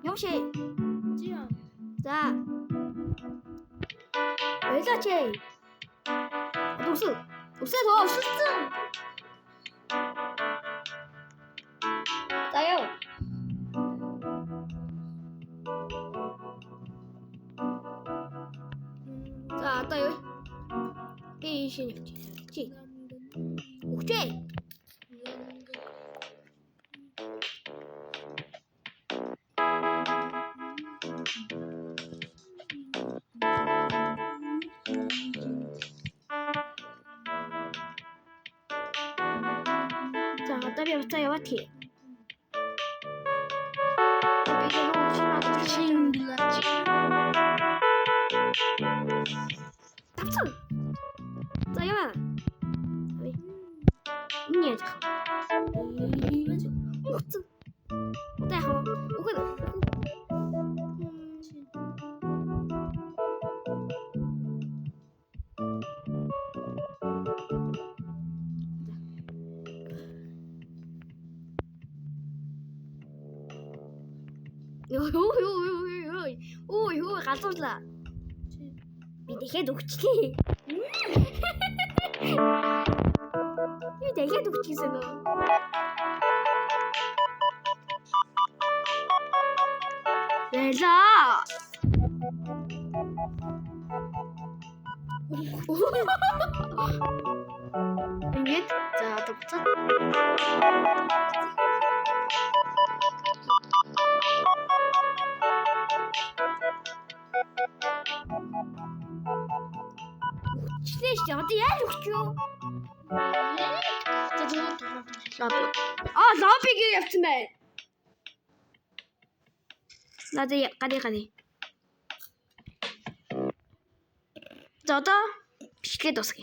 Явшээ. Чи яа. За. Байлаач ээ. Одоо өсөө. Өсөө тоо өсөлтсөн. За яв. За одоо юу? Би ийш нь явчих. Чи. Өгчээ. За одоо би буцаа яваад хий. Би яг Чинглаач. Тавцсан. За яваа. Ави. Энэ яаж ах вэ? Үхсэн. Одоо яах вэ? Үхэн. Йоо ёо ёо ёо. Оо ёо галзуурлаа. Би дахиад өгчлээ. Би дахиад өгчихсэн нөө. Бэлаа. Ингээд за одоо буцаад өгчлээ шүү дээ. Одоо яаж өгч юу? За зөв тоглоом. Лобби. Аа, лоббиг явцсан байна. Надад гани гани. За одоо бичлэгээ дуусгая.